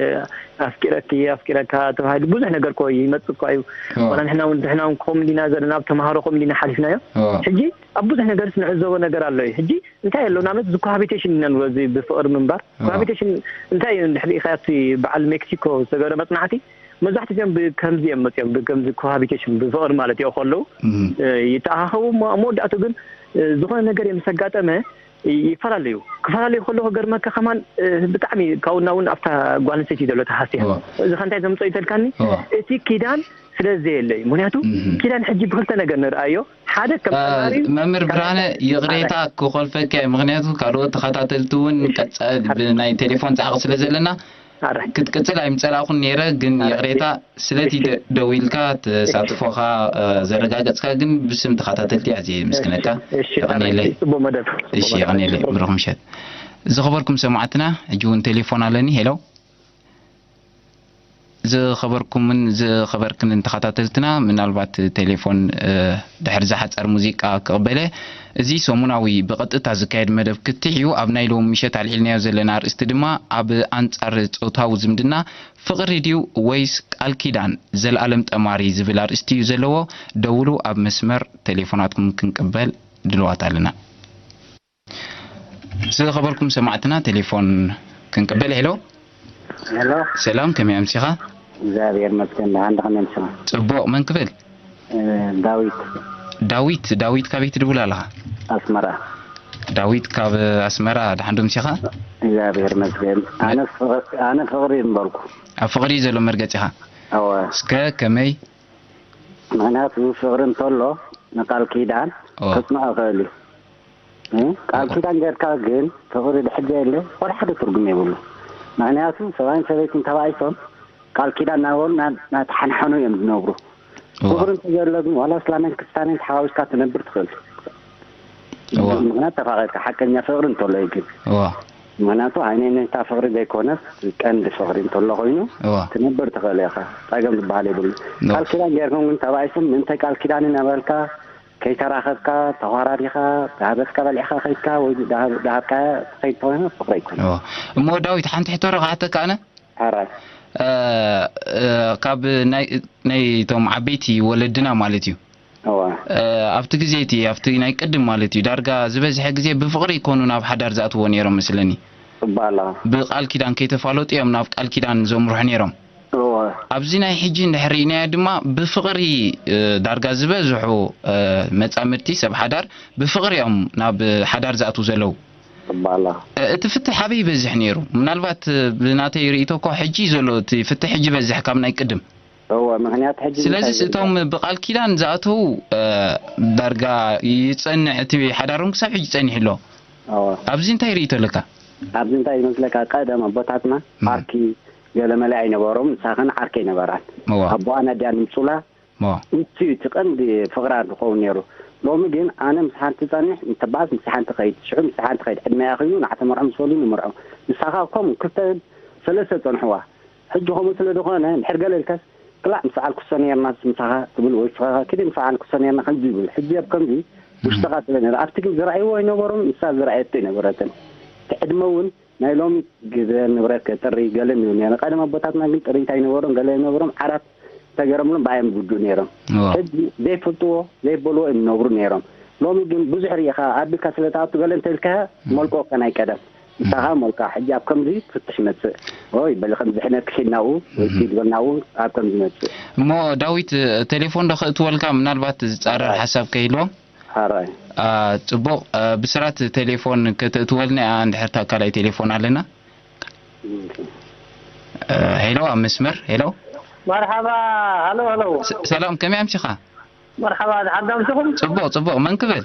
ኣፍቂረኪ፣ ኣፍቂረካ ተባሂሉ ብዙሕ ነገር እኮ ይመጽእ እኮ እዩ። እዋ። ዋላ ንሕና እውን፣ ንሕና እውን ከምኡ እንዲና ዘለና፣ ኣብ ተምሃሮ ከምኡ እንዲና ሓሊፍናዮ። እዋ። ሕጂ፣ ኣብ ብዙሕ ነገርስ ንዕዘቦ ነገር ኣሎ እዩ። ሕጂ፣ እንታይ ኣሎ? ንኣብነት፣ እዚ ኮሃቢቴሽን ኢና ንብሎ፣ እዚ ብፍቕሪ ምንባር። እዋ። ኮሃቢቴሽን እንታይ እዩ? እንድሕር ሪኢኻ፣ ኣብቲ በዓል ሜክሲኮ ዝተገብረ መጽናዕቲ፣ መብዛሕትኦም ብከምዚ እዮም መጺኦም፣ ብከምዚ ኮሃቢቴሽን፣ ብፍቕሪ ማለት እዩ ከለዉ፣ እም። እ፣ ይተኣኻኸቡ እሞ፣ ኣብ መወዳእቱ ግን፣ እ፣ ዝኾነ ነገር እዮም ምስ ኣጋጠመ፣ ይ-፣ ይፈላለዩ። ክፈላለዩ ከለዉ፣ ክገርመካ ከማን፣ እ፣ ብጣዕሚ ካብኡ ናብኡ ኣብታ ጓል ኣንስተይቲ እዩ ዘሎ ተሃስያ። እዋ። እዚ ከ እንታይ ዘምጽኦ እዩ ተልካኒ? እዋ። እቲ ኪዳን ስለ ዘየለ እዩ። ምኽንያቱ፣ እም። ኪዳን ሕጂ ብኽልተ ነገር ንርኣዮ። ሓደ ከም አ፣ ተማሪ፣ መምህር ካልኣይ ብርሃነ፣ ከም ይቕሬታ ክኾልፈካ እየ። ምኽንያቱ፣ ካልኦት ተኸታተልቲ እውን እሺ። ቀጻ-፣ ሓራይ። ብናይ ቴሌፎን ጻዕቒ ስለ ዘለና፣ ሓራይ። ክትቅጽል ኣይምጸላእኩን ነይረ፣ ግን ሓራይ። ይቕሬታ፣ ስለቲ እሺ። ደ-፣ ደዊልካ ተሳትፎኻ፣ እ፣ ዘረጋገጽካ ግን ብስም ተኸታተልቲ ኣዝየ የመስግነካ። እሺ፣ እሺ፣ የቐንየለይ። ሓራይ። ጽቡቕ መደብ። ጽቡቕ እሺ፣ መደብ። የቐንየለይ። ጽቡቕ። ብሩኽ ምሸት። ዝኸበርኩም ሰማዕትና፣ ሕጂ እውን ቴሌፎን ኣለኒ። ሄሎ። ዝኸበርኩምን ዝኸበርክንን ተኸታተልትና፣ ምናልባት ቴሌፎን፣ እ፣ ድሕሪ ዝሓጸር ሙዚቃ ክቕበለ፣ እዚ ሰሙናዊ ብቐጥታ ዝካየድ መደብ ክትዕ እዩ። ኣብ ናይ ሎሚ ምሸት ኣልዒልናዮ ዘለና ኣርእስቲ ድማ ኣብ ኣንጻር ጾታዊ ዝምድና ፍቕሪ ድዩ ወይስ ቃል ኪዳን፣ ዘልኣለም ጠማሪ ዝብል ኣርእስቲ እዩ ዘለዎ። ደውሉ፣ ኣብ መስመር ቴሌፎናትኩም ክንቅበል ድልዋት ኣለና። ዝኸበርኩም ሰማዕትና ቴሌፎን ክንቅበል። ሄሎ። ሄሎ። ሰላም፣ ከመይ ኣምሲኻ? እግዚኣብሔር ይመስገን፣ ደሓን ዶ፣ ከመይ ኣምሲኻ? ጽቡቕ፣ መን ክብል? እ፣ ዳዊት። ዳዊት፣ ዳዊት ካበይ ትድውል ኣለኻ? ኣስመራ። ዳዊት ካብ ኣስመራ፣ ደሓን ዶ ኣምሲኻ? እግዚኣብሔር ይመስገን። ኣነስ ፍቕሪ፣ ኣነ ፍቕሪ እምበርኩ። ኣብ ፍቕሪ ዘሎ መርገጺኻ? እወ። እስከ ከመይ? ምኽንያቱ ፍቕሪ እንተሎ ንቃል ኪዳን እወ። ከጽንዖ ይኽእል እዩ። እ? ቃል እወ። ኪዳን ጌርካ ግን ፍቕሪ ድሕር ዘየለ ወላ ሓደ ትርጉም የብሉ። ምኽንያቱ ሰብኣይን ሰበይትን ተባኢሶም ቃል ኪዳን እናበሉ እና-፣ እናተሓንሓኑ እዮም ዝነብሩ። እወ። ፍቕሪ እንተዘሎ ግን ዋላ እስላምን ክርስትያንን ተሓዋዊስካ ትነብር ትኽእል። እወ። ምኽንያቱ ተፋቒርካ ሓቀኛ ፍቕሪ እንተሎ እዩ ግን። እወ። ምኽንያቱ ሃይነይነይታ ፍቕሪ ዘይኮነስ ቀንዲ ፍቕሪ እንተሎ ኮይኑ እወ። ትነብር ትኽእል ኢኻ። ጸገም ዝበሃል የብሉ። እወ። ቃል ኪዳን ጌርኩም ግን ተባኢስኩም ምእንታይ ቃል ኪዳን እናበልካ ከይተራኸብካ ተዃራሪኻ፣ ዳህበትካ በሊዕካ ከይድካ ወይ ዳህብ-፣ ዳህብካ ትኸይድ ተኾይኑ ፍቕሪ ኣይኮነን። እወ። እሞ ዳዊት፣ ሓንቲ ሕቶ ዶ ክሓተካ ኣነ? ሓራይ። እ፣ እ፣ ካብ ናይ፣ ናይ እቶም ዓበይቲ ወለድና ማለት እዩ። እወ። እ፣ ኣብቲ ግዜ እቲ፣ ኣብቲ ናይ ቅድም ማለት እዩ፣ ዳርጋ ዝበዝሐ ግዜ ብፍቕሪ ይኮኑ ናብ ሓዳር ዝኣትዎ ነይሮም መስለኒ። እባላ። ብቃል ኪዳን ከይተፋለጡ እዮም ናብ ቃል ኪዳን ዘምርሑ ነይሮም። እወ። ኣብዚ ናይ ሕጂ እንድሕር ርኢናዮ ድማ ብፍቕሪ፣ እ፣ ዳርጋ ዝበዝሑ፣ እ፣ መጻምድቲ ሰብ ሓዳር ብፍቕሪ እዮም ናብ ሓዳር ዝኣትዉ ዘለዉ። እባላ። እ፣ እቲ ፍትሕ ኣበይ ይበዝሕ ነይሩ? ምናልባት፣ እ፣ ብናተይ ርእይቶ እኮ ሕጂ ዘሎ እቲ ፍትሕ ሕጂ ይበዝሕ ካብ ናይ ቅድም። እወ፣ ምኽንያት ሕጂ ስለዚስ እንታይ እቶም ይበዝሕ? ብቃል ኪዳን ዝኣተዉ፣ እ፣ ዳርጋ ይጸንሕ፣ እቲ ሓዳሮም ክሳብ ሕጂ ጸኒሑ ኣሎ። እወ። ኣብዚ እንታይ ርእይቶ ኣለካ? ኣብዚ እንታይ ይመስለካ? ቀደም ኣቦታትና እም። ዓርኪ ገለመለ ኣይነበሮም፣ ንሳኸን ዓርከይ ነበራን። እወ። ኣቦኣን ኣዲኣን ምጹላ እወ። ንሱ እዩ እቲ ቀንዲ ፍቕራ ዝኸውን ነይሩ። ሎሚ ግን ኣነ ምስ ሓንቲ ጸኒሕ፣ እንተበኣስ ምስ ሓንቲ ኸይድ፣ ሽዑ ምስ ሓንቲ ኸይድ፣ ዕድመያ ኸይኑ ንዓተመርዖ ምስ በሉ ንምርዖ። ንሳኻ ከምኡ ክልተ ሰለስተ ጸንሕዋ። ሕጂ ከምኡ ስለ ዝኾነ፣ እንድሕር ገለ ኢልካስ፣ ክላእ ምስ በዓል ክሶ ነይርናስ ምሳኻ ትብል ወይ ንስኻ ኪዲ ምስ በዓል ክሶ ነይርና ከምዚ ይብል። ሕጂ ኣብ ከምዚ ውሽጥኻ ስለ ነይሩ፣ ኣብቲ ግን ዝረኣይዎ ኣይነበሮም፣ ንሳ ዝረኣየቶ ኣይነበረትን። እቲ ዕድመ እውን ናይ ሎሚ ግዜ ንብረት ከጥሪ ገለ ንብል ነይሮም። ቀደም ኣቦታትና ግን ጥሪት ኣይነበሮም፣ ገለ ኣይነበሮም፣ ዓራት ተገረምሎም ብኣዮም ዝውድኡ ነይሮም። እወ። ሕጂ ዘይፈልጥዎ ዘይበልዎ እዮም ዝነብሩ ነይሮም። ሎሚ ግን ብዙሕ ርኢኻ ኣቢልካ ስለ ትኣቱ ገለ እንተልካዮ እም። መልክዖ ከ ናይ ቀደም። ንሳኻ እም። መልክዓ ሕጂ ኣብ ከምዚ ፍትሕ ይመጽእ። ኦይ በሊ ከምዚ ሕነ ክሒድናኡ ወይ እም። ኪድ በልናኡ ኣብ ከምዚ ይመጽእ። እሞ ዳዊት፣ ቴሌፎን ዶ ከእትወልካ ምናልባት ዝጻረር ኣይ። ሓሳብ ከይህልዎ? ሓራይ። አ፣ ጽቡቕ፣ አ፣ ብስራት ቴሌፎን ከተእትወልና እያ እንድሕር እታ ካልኣይ ቴሌፎን ኣለና። እም። አ፣ ሄሎ፣ ኣብ መስመር፣ ሄሎ። መርሓባ፣ ሃሎ፣ ሃሎ። ስ-፣ ሰላም፣ ከመይ ኣምሲኻ? መርሓባ፣ ደሓን ዶ ኣምሲኹም? ጽቡቕ፣ ጽቡቕ፣ መን ክብል?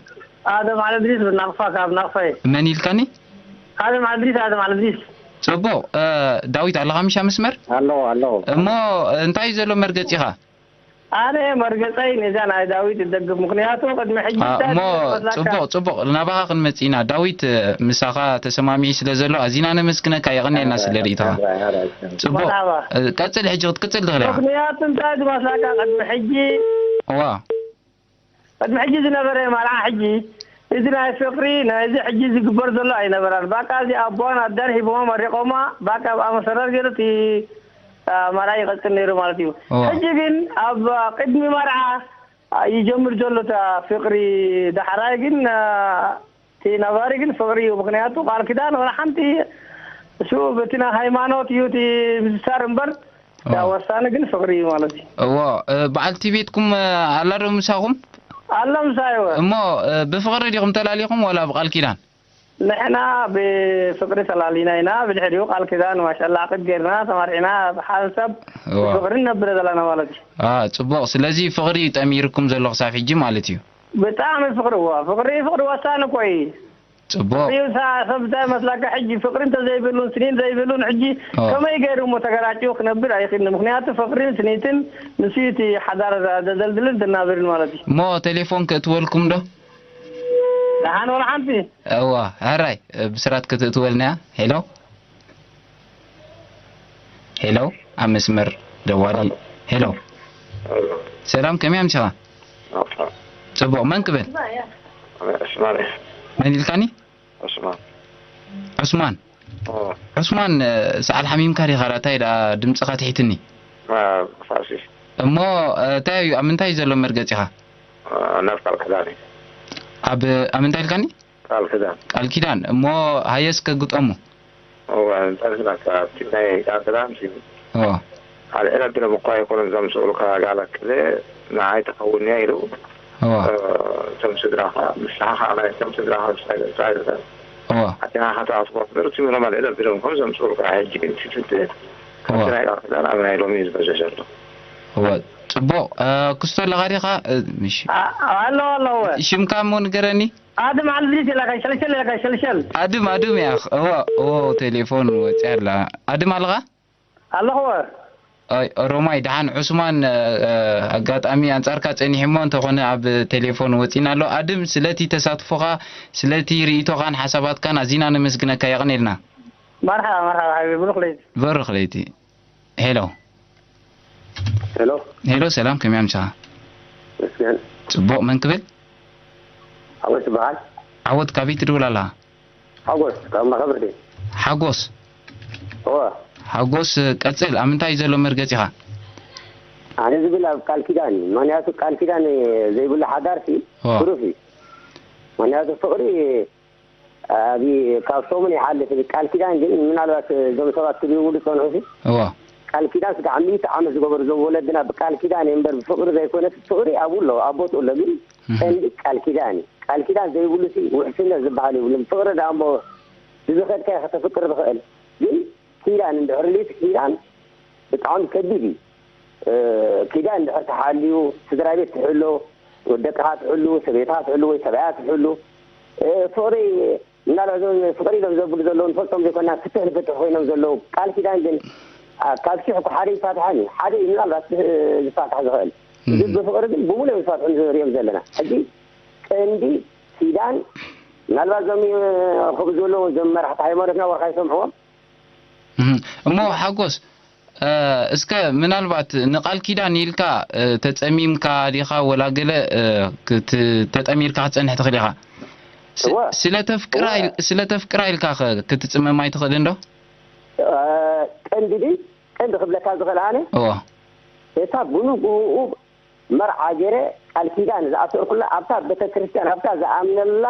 ኣደም ዓለምድሪስ ናቕፋ፣ ካብ ናቕፋ እየ። መን ኢልካኒ? ኣደም ዓለምድሪስ፣ ኣደም ዓለምድሪስ። ጽቡቕ፣ አ፣ ዳዊት ኣለኻ ምሻ መስመር? ኣለዎ፣ ኣለዎ። እሞ እንታይ እዩ ዘሎ መርገጺኻ? ኣነ መርገጸይ ነዛ ናይ ዳዊት እደግፍ፣ ምኽንያቱ ቅድሚ ሕጂ አ፣ እንታይ እሞ ዝመስለካ? ጽቡቕ፣ ጽቡቕ፣ ናባኻ ክንመጽእ ኢና። ዳዊት፣ ምሳኻ ተሰማሚዑ ስለ ዘሎ ኣዚና ነመስግነካ፣ የቐንየልና ስለ ርኢቶኻ። ኣረ፣ ኣረ፣ ኣረ። ጽቡቕ፣ መርሓባ። እ፣ ቀጽል፣ ሕጂ ክትቅጽል ትኽእል ኢኻ። ምኽንያቱ እንታይ ዝመስለካ? ቅድሚ ሕጂ እዋ። ቅድሚ ሕጂ ዝነበረ መርዓ ሕጂ፣ እዚ ናይ ፍቕሪ፣ ናይዚ ሕጂ ዝግበር ዘሎ ኣይነበራን። ባቃ እዚ ኣቦን ኣደን ሂቦማ መሪቖማ፣ ባቃ ብኣ መሰረት ገይሩ እቲ፣ አ፣ መርዓ ይቐጽል ነይሩ ማለት እዩ። እዋ። ሕጂ ግን ኣብ ቅድሚ መርዓ፣ አ፣ ይጀምር ዘሎ እታ ፍቕሪ፣ ዳሕራይ ግን፣ አ፣ እቲ ነባሪ ግን ፍቕሪ እዩ። ምኽንያቱ ቃል ኪዳን ወላ ሓንቲ እሱ በቲ ናይ ሃይማኖት እዩ እቲ ምዝሳር እምበር፣ እዋ። እታ ወሳኒ ግን ፍቕሪ እዩ ማለት እዩ። እዎ፣ እ፣ በዓልቲ ቤትኩም፣ እ፣ ኣላ ዶ ምሳኹም? ኣላ ምሳይ እወ። እሞ፣ እ፣ ብፍቕሪ ዲኹም ተላሊኹም ዋላ ብቃል ኪዳን? ንሕና ብፍቕሪ ተላሊና ኢና። ብድሕሪኡ ቃል ኪዳን ማሻላ ዓቕድ ጌርና፣ ተማሪዕና፣ ብሓንሳብ እዋ። ብፍቕሪ ንነብር ዘለና ማለት እዩ። አ፣ ጽቡቕ። ስለዚ ፍቕሪ እዩ ጠሚርኩም ዘሎ ክሳብ ሕጂ ማለት እዩ? ብጣዕሚ ፍቕሪ፣ እዋ። ፍቕሪ፣ ፍቕሪ ወሳኒ እኮ እዩ። ጽቡቕ። እዩ ሳ-፣ ሰብ እንታይ መስላካ? ሕጂ ፍቕሪ እንተዘይብሉን ስኒት ዘይብሉን ሕጂ ኦ። ከመይ ገይሩ እሞ ተገራጭው ክነብር ኣይኽእልን። ምኽንያቱ ፍቕርን ስኒትን ንሱ እዩ እቲ ሓዳር ዘ-፣ ዘደልድልን ዘናብርን ማለት እዩ። እሞ ቴሌፎን ከእትወልኩም ዶ? ደሓን ወላ ሓንቲ። እዋ፣ ሕራይ፣ ብስራት ከተእትወልና እያ። ሄሎ? ሄሎ? ኣብ መስመር ደዋሊ። ሄሎ፣ ሰላም፣ ከመይ ኣምሲኻ? ጽቡቕ። መን ክብል? መን ኢልካኒ? ዑስማን። ዑስማን፣ ሰዓል ሓሚምካ ዲኻ? እንታይ ደኣ ድምጽኻ ትሒትኒ? እሞ እንታይ እዩ፣ ኣብ ምንታይ እዩ ዘሎ መርገጺኻ? ናብ ቃል ክዳን እዩ። ኣብ ኣብ ምንታይ ኢልካኒ? ቃል ክዳን። ቃል ኪዳን። እሞ ሃየ እስከ ግጠሙ። እወ፣ እንታይ ናካ ኣብቲ ናይ ቃል ክዳን ሲ እዎ። ኣልዒል ኣቢሎም እኳ ኣይኮኑን ዘምስኡልካ፣ ጋል ኣክለ ንዓይ ትኸውን እያ ኢሉ። እዎ። እ፣ እቶም ስድራኻ፣ ንስኻ ከዓ ናይ እቶም ስድራኻ ምስታይ ዘምስኣ ኣይትኽእል። እዎ። ኣቲ ንዓኻ ትኣስቦ እምበር፣ እቲ ምኖም ኣልዒል ኣቢሎም ከም ዘምስኡልካ፣ ሕጂ ግን እቲ ፍትሕ ካብቲ እዎ። ናይ ቃል ክዳን ኣብ ናይ ሎሚ እዩ ዝበዝሕ ዘሎ። እዎ። ጽቡቕ። እ፣ ክስቶ ኣለኻ ዲኻ? እ፣ ምሽ-፣ ኣ-፣ ኣሎ፣ ኣሎ፣ እወ። ሽምካ እሞ ንገረኒ። ኣድም ዓልድሪስ ኢለካ፣ ሸልሸል ኢለካ፣ ሸልሸል። ኣድም፣ ኣድም ያኽ። እዎ፣ እዎ፣ ቴሌፎን ወፂኣ ኣላ። ኣድም ኣለኻ? ኣለኹ፣ እወ። ኣይ፣ ኦሮማይ፣ ደሓን ዑስማን፣ እ፣ እ፣ ኣጋጣሚ ኣንጻርካ ጸኒሑ እሞ እንተኾነ ኣብ ቴሌፎን ወጺና ኣሎ። ኣድም፣ ስለቲ ተሳትፎኻ፣ ስለቲ ርእይቶኻን ሓሳባትካን ኣዚና ነመስግነካ። የቐኔልና። መርሓባ፣ መርሓባ ሓቢቢ፣ ብሩኽ ለይቲ። ብሩኽ ለይቲ። ሄሎ። ሄሎ። ሄሎ፣ ሰላም፣ ከመይ ኣምሳኻ? መስገን። ጽቡቕ፣ መን ክብል? ሓጎስ ይበሃል። ዓወት፣ ካበይ ትድውል ኣለኻ? ሓጎስ፣ ካብ መኸብርቲ። ሓጎስ? እወ። ሓጎስ፣ ቀጽል፣ ኣብ ምንታይ እዩ ዘሎ መርገጺኻ? ኣነ ዝብል ኣብ ቃል ኪዳን እዩ። ምኽንያቱ ቃል ኪዳን ዘይብሉ ሓዳርሲ እወ። ትሩፍ እዩ። ምኽንያቱ ፍቕሪ፣ ኣብ፣ ካብ ሰሙን ይሓልፍ። ቃል ኪዳን ግን ምናልባት እዞም ሰባት ክድውሉ ዝጸንሑሲ፣ እወ። ቃል ኪዳን ስጋዕ ሚእቲ ዓመት ዝገበሩ እዞም ወለድና ብቃል ኪዳን እዩ እምበር ብፍቕሪ ዘይኮነስ፣ ፍቕሪ ኣብኡ ኣሎ፣ ኣብ ቦትኡ ኣሎ። ግን እህ። ቀንዲ ቃል ኪዳን እዩ። ቃል ኪዳን ዘይብሉሲ ውሕስነት ዝበሃል የብሉን። ፍቕሪ ደኣ እሞ ብዝኸድካዮ ከተፍቅር ትኽእል። ግን ኪዳን እንድሕር ልዩት ኪዳን ብጣዕሚ ከቢድ እዩ። እ፣ ኪዳን እንድሕር ተሓልዩ፣ ስድራ ቤት ትሕሎ፣ ወደቅኻ ትሕሉ፣ ሰበይትኻ ትሕሉ ወይ ሰብኣያ ትሕሉ። እ፣ ፍቕሪ፣ ምናልባት እዞም ፍቕሪ ኢሎም ዘብሉ ዘለዉ ንፈልጦም ዘይኮና፣ ፍትሕ ንፍትሕ ኮይኖም ዘለዉ። ቃል ኪዳን ግን፣ ኣ፣ ካብ ሽሕ እኮ ሓደ ይፋትሓን እዩ። ሓደ እዩ ምናልባት ዝ-፣ ዝፋታሕ ዝኽእል። እም። ግን ብፍቕሪ ግን ብሙሉእ እዮም ዝፋትሑ ንሪኦም ዘለና። ሕጂ ቀንዲ ኪዳን፣ ምናልባት እዞም፣ እ፣ ከምኡ ዝበሉ እዞም መራሕቲ ሃይማኖትና ወርካ ይሰምዕዎም። እም። እሞ ሓጎስ፣ እ፣ እስከ ምናልባት ንቃል ኪዳን ኢልካ፣ እ፣ ተጸሚምካ ዲኻ ወላ ገለ፣ እ፣ ክት-፣ ተጠሚርካ ክትጸንሕ ትኽእል ኢኻ። ስ-፣ እወ። ስለ ተፍቅራ እወ። ኢል-፣ ስለ ተፍቅራ ኢልካ ኸ ክትጽመም ኣይትኽእልን ዶ? እ፣ ቀንዲ ድዩ? ቀንዲ ክብለካ ዝኽእል ኣነ፣ እወ። እታ ብንግህኡ መርዓ ገይረ ቃል ኪዳን ዝኣሰርኩላ ኣብታ ቤተክርስትያን፣ ኣብታ ዝኣምነላ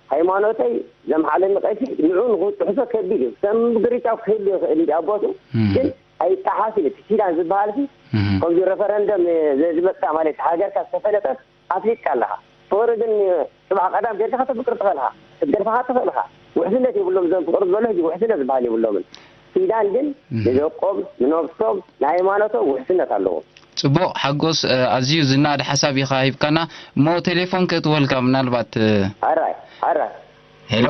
ሃይማኖተይ ዘምሓለኒ ቀሺ ንዑ ንኽጥሕሶ ከቢድ እዩ። ከም ግርጫ ክህሉ ይኽእል እንዲ ኣቦቱ፣ እም። ግን ኣይጠሓስን። እቲ ኪዳን ዝበሃልሲ እም። ከምዚ ረፈረንደም ዘ-፣ ዝመጽኣ ማለት ሃገርካ ዝተፈለጠት ኣፍሊጥካ ኣለኻ። ፍቕሪ ግን ጽባሕ ቀዳም ጌርካ ከተፍቅር ትኽእል ኢኻ፣ ክትገድፋኻ ትኽእል ኢኻ። ውሕስነት የብሎም እዞም ፍቕሪ ዝበሉ ሕጂ ውሕስነት ዝበሃል የብሎምን። ኪዳን ግን እም። ንደቆም፣ ንነብሶም፣ ንሃይማኖቶም ውሕስነት ኣለዎም። ጽቡቕ ሓጎስ፣ እ፣ ኣዝዩ ዝነኣድ ሓሳብ ኢኻ ሂብካና። እሞ ቴሌፎን ከእትወልካ ምናልባት፣ እ፣ ኣራይ፣ ኣራይ። ሄሎ?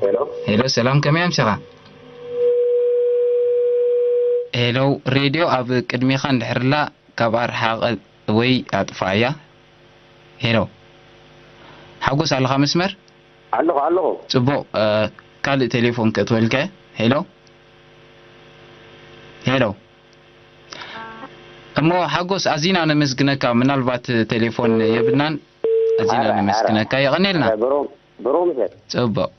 ሄሎ? ሄሎ፣ ሰላም፣ ከመይ ኣምሲኻ? ሄሎ፣ ሬድዮ ኣብ ቅድሜኻ እንድሕርላ ካብ ኣርሓቐ ወይ ኣጥፍኣያ። ሄሎ? ሓጎስ ኣለኻ መስመር? ኣለኹ፣ ኣለኹ። ጽቡቕ፣ እ፣ ካልእ ቴሌፎን ከእትወልካ። ሄሎ? ሄሎ? እሞ ሓጎስ፣ ኣዚና ነመስግነካ። ምናልባት ቴሌፎን የብልናን፣ ኣዚና ኣረ፣ ነመስግነካ። ኣረ። የቐኔልና። ኣረ፣ ብሩም፣ ብሩም ምሸት። ጽቡቕ።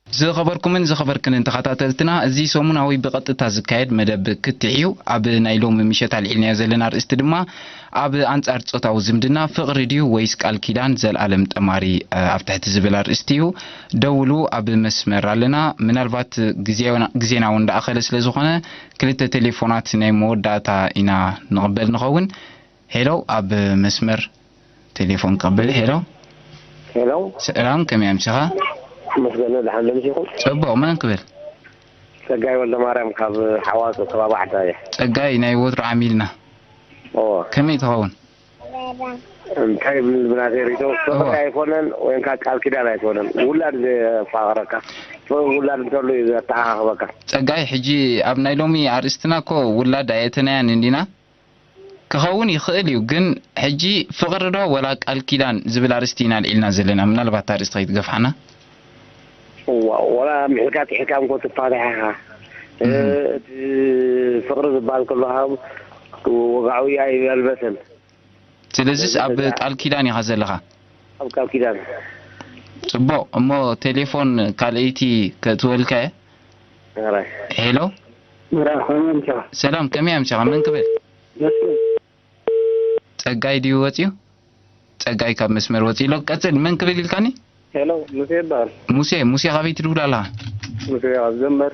ዝኸበርኩምን ዝኸበርክንን ተኸታተልትና፣ እዚ ሰሙናዊ ብቐጥታ ዝካየድ መደብ ክትዕ እዩ። ኣብ ናይ ሎሚ ምሸት ኣልዒልናዮ ዘለና ኣርእስቲ ድማ፣ ኣብ ኣንጻር ጾታዊ ዝምድና፣ ፍቕሪ ድዩ ወይስ ቃል ኪዳን፣ ዘልኣለም ጠማሪ፣ እ፣ ኣብ ትሕቲ ዝብል ኣርእስቲ እዩ። ደውሉ፣ ኣብ መስመር ኣለና። ምናልባት ግዜና፣ ግዜና እውን እንዳኣኸለ ስለ ዝኾነ፣ ክልተ ቴሌፎናት ናይ መወዳእታ ኢና ንቕበል ንኸውን። ሄሎ፣ ኣብ መስመር ቴሌፎን ቀበል። ሄሎ። ሄሎ። ሰላም፣ ከመይ ኣምሲኻ? መስገን፣ ደሓን ዶ ኣምሲኹም? ጽቡቕ፣ መን ክብል? ጸጋይ ወልደ ማርያም ካብ ሓዋሱ ከባቢ ዓዳ እየ። ጸጋይ፣ ናይ ወትሩ ዓሚልና። እዎ። ከመይ ትኸውን? እንታይ ብል ብናተይ ርእይቶ፣ ፍቕሪ እዎ። ኣይኮነን፣ ወይም ከዓ ቃል ኪዳን ኣይኮነን። ውላድ ዘፋቕረካ፣ ውላድ እንተሉ እዩ ዘተሓኻኽበካ። ጸጋይ፣ ሕጂ ኣብ ናይ ሎሚ ኣርእስትና እኮ ውላድ ኣየተናያን እንዲና? ክኸውን ይኽእል እዩ፣ ግን ሕጂ ፍቕሪ ዶ ወላ ቃል ኪዳን ዝብል ኣርእስቲ ኢና ኣልዒልና ዘለና። ምናልባት እታ ኣርእስቲ ከይትገፍሓና። እዋ፣ ወላ ምሕልካ ጥሒልካ እንኮ ትፋታሕ ኢኻ። እቲ ፍቕሪ ዝበሃል ከሎ ካብ ወግዓዊ ኣይበልበሰን። ስለዚስ ኣብ ቃል ኪዳን ኢኻ ዘለኻ። ኣብ ቃል ኪዳን። ጽቡቕ። እሞ ቴሌፎን ካልኣይቲ ከእትወልካ እየ። ራይ ሄሎ፣ ራይ ከመይ ኣምሲኻ? ሰላም፣ ከመይ ኣምሲኻ? መን ክብል? መስፍን። ጸጋይ ድዩ ወጺኡ? ጸጋይ ካብ መስመር ወጺኡ ኣሎ። ቀጽል፣ መን ክብል ኢልካኒ? ሄሎ፣ ሙሴ ይበሃል። ሙሴ፣ ሙሴ ካበይ ትድውል ኣለኻ? ሙሴ ኣብ ዘንበር።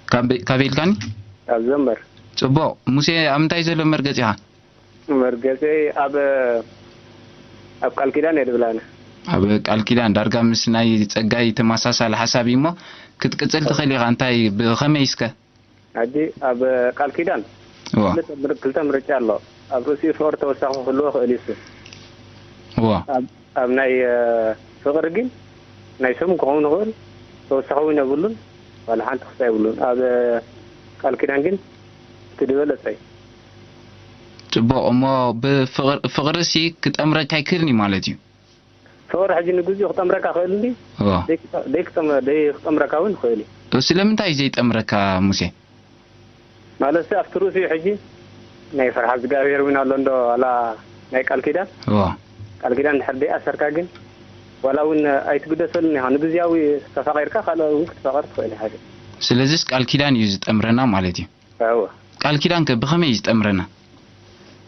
ካብ-፣ ካበይ ኢልካኒ? ኣብ ዘንበር። ጽቡቕ። ሙሴ፣ ኣብ እንታይ ዘሎ መርገጺኻ? መርገጺ ኣብ፣ ኣብ ቃል ኪዳን እየ ድብል ኣነ። ኣብ ቃል ኪዳን ዳርጋ ምስ ናይ ጸጋይ ተመሳሳሊ ሓሳብ እዩ እሞ ክትቅጽል ትኽእል ኢኻ። እንታይ፣ ብኸመይ እስከ? ሕጂ ኣብ ቃል ኪዳን እዋ፣ ክልተ ምር-፣ ክልተ ምርጫ ኣሎ። ኣብ ርእሲኡ ፍቕሪ ተወሳኺ ክህልዎ ይኽእል እዩ እሱ። እዋ። ኣብ፣ ኣብ ናይ፣ እ፣ ፍቕሪ ግን ናይ ስም ክኸውን ይኽእል፣ ተወሳኺ እውን የብሉን፣ ዋላ ሓንቲ ክስታይ የብሉን። ኣብ፣ እ፣ ቃል ኪዳን ግን እቲ ዝበለጸ እዩ። ጽቡቕ። እሞ ብፍቕር-፣ ፍቕሪሲ ክጠምረካ ኣይክእልን እዩ ማለት እዩ? ፍቕሪ ሕጂ ንግዚኡ ክጠምረካ ይኽእል እንዲ፣ እዋ። ደይ-፣ ደይክጠም-፣ ደይክጠምረካ እውን ይኽእል እዩ። ስለምንታይ እዩ ዘይጠምረካ ሙሴ? ማለት ኣብቲ ርእሲኡ ሕጂ ናይ ፈርሓ እግዚኣብሔር እውን ኣሎ እንዶ፣ ዋላ ናይ ቃል ኪዳን፣ እዋ። ቃል ኪዳን ድሕር ደይኣሰርካ ግን ዋላ እውን ኣይትግደሰሉን ኢኻ። ንግዝያዊ ተፋቒርካ ካልእ እውን ክትፋቐር ትኽእል ኢኻ። ስለዚስ ቃል ኪዳን እዩ ዝጠምረና ማለት እዩ። እወ። ቃል ኪዳን ከ ብኸመይ እዩ ዝጠምረና?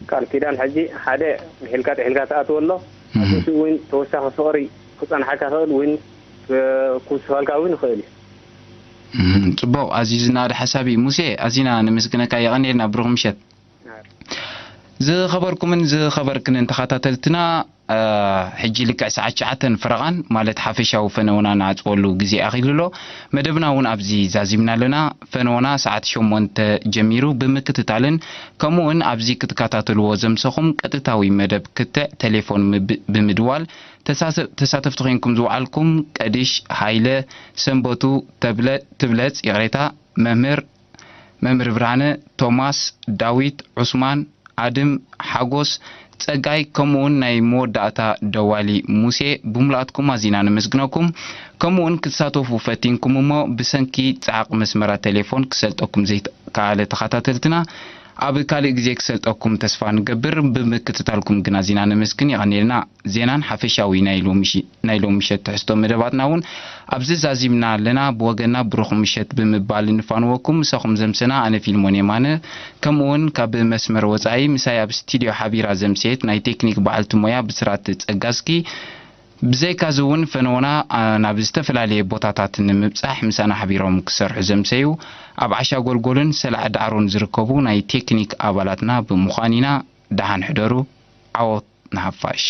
ቃል ኪዳን ሕጂ ሓደ ምሒልካ ጥሒልካ ትኣትዎ ኣሎ። እህ። ኣብሱ እውን ተወሳኺ ፍቕሪ ክጸንሓካ ይኽእል እውን፣ እ፣ ክውስኸልካ እውን ይኽእል እዩ። እህ፣ ጽቡቕ፣ ኣዝዩ ዝናድ ሓሳብ እዩ። ሙሴ፣ ኣዚና ነመስግነካ፣ የቐንየልና፣ ብሩኽ ምሸት። ዝኸበርኩምን ዝኸበርክንን ተኸታተልትና፣ እ፣ ሕጂ ልክዕ ሰዓት ትሽዓተን ፈረቓን፣ ማለት ሓፈሻዊ ፈነውና ንዓጽወሉ ግዜ ኣኺሉ ኣሎ። መደብና እውን ኣብዚ ዛዚምና ኣለና። ፈነውና ሰዓት ሸሞንተ ጀሚሩ ብምክትታልን ከምኡ እውን ኣብዚ ክትከታተልዎ ዘምሰኹም ቀጥታዊ መደብ ክትዕ ቴሌፎን ምብ-፣ ብምድዋል ተሳተ-፣ ተሳተፍቲ ኮይንኩም ዝወዓልኩም ቀዲሽ ሃይለ፣ ሰንበቱ ተብለ-፣ ትብለጽ፣ ይቕሬታ፣ መምህር፣ መምህር ብርሃነ፣ ቶማስ፣ ዳዊት፣ ዑስማን፣ ኣድም፣ ሓጎስ፣ ጸጋይ፣ ከምኡውን ናይ መወዳእታ ደዋሊ ሙሴ፣ ብምሉኣትኩም ኣዚና ነመስግነኩም። ከምኡውን ክትሳተፉ ፈቲንኩም እሞ ብሰንኪ ጸዓቕ መስመራት ቴሌፎን ክሰልጠኩም ዘይተኻእለ ተኸታተልትና፣ ኣብ ካልእ ግዜ ክሰልጠኩም ተስፋ ንገብር። ብምክትታልኩም ግን ኣዚና ነመስግን። የቐንየልና። ዜናን ሓፈሻዊ ናይ ሎሚ ሽ-፣ ናይ ሎሚ ምሸት ትሕዝቶ መደባትና እውን ኣብዚ ዛዚምና ኣለና። ብወገንና ብሩኽ ምሸት ብምባል ንፋንወኩም። ምሳኹም ዘምሰና ኣነ ፊልሞን የማነ፣ ከምኡ እውን ካብ መስመር ወጻኢ ምሳይ ኣብ ስቱድዮ ሓቢራ ዘምሰየት ናይ ቴክኒክ በዓልቲ ሞያ ብስራት ጸጋስኪ። ብዘይካዚ እውን ፈነወና፣ ኣ፣ ናብ ዝተፈላለየ ቦታታት ንምብጻሕ ምሳና ሓቢሮም ክሰርሑ ዘምሰዩ ኣብ ዓሻ ጎልጎልን ሰላዕ ዳዕሮን ዝርከቡ ናይ ቴክኒክ ኣባላትና ብምዃን ኢና። ደሓን ሕደሩ። ዓወት ንሓፋሽ።